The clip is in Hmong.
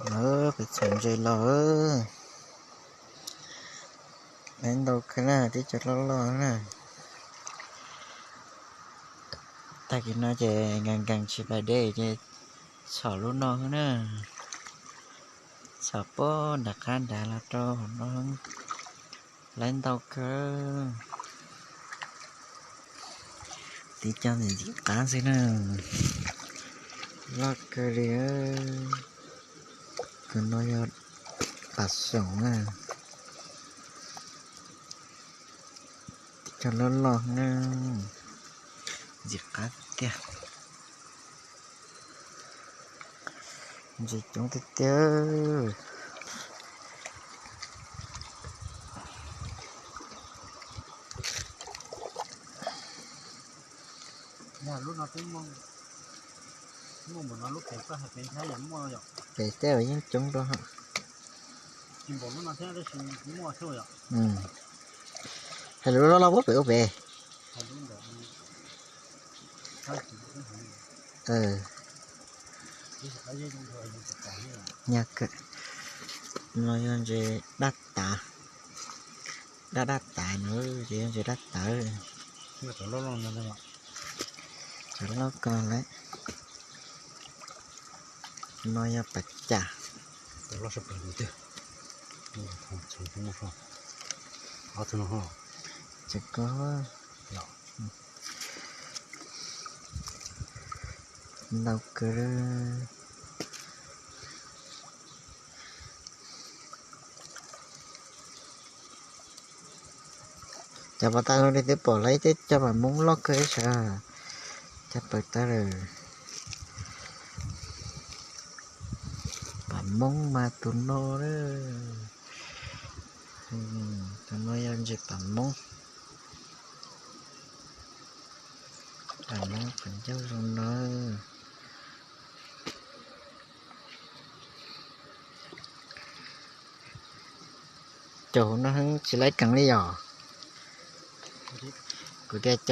Peb txhom ntses los, laiv ntau kawg na, tib co loj loj na. Tag kis no ces nkees nkees tsis pais dej ces txhom lub no na. Txhom puag nram qab nrad los rau hauv no, laiv ntau kawg. Tib co ntxim ntxim qab xwb na, loj kawg li. Tus no yog pas xoom na, tib co loj loj na, ntxim qab tiag. Ntses coob tiag tiag. Pem tej uas yeej coob dua. Hais lus loj loj puab pem ua pem. Nyaj kawg. No yog ntses dab tav, dab dab tav no ces yog ntses dab tav. Cov loj ko lawm. No yog pas cas. Tseem ko ntau kawg. Cas pom tas li twb pom lawv tej cov pas moob loj kawg ib sab. Cas pom tas lawm. Pas moob mas tus no, tus no yog ntses pas moob. Pas moob qhov ncauj zoo no. Caum no tsis laib keev li yom. Kuv tias caum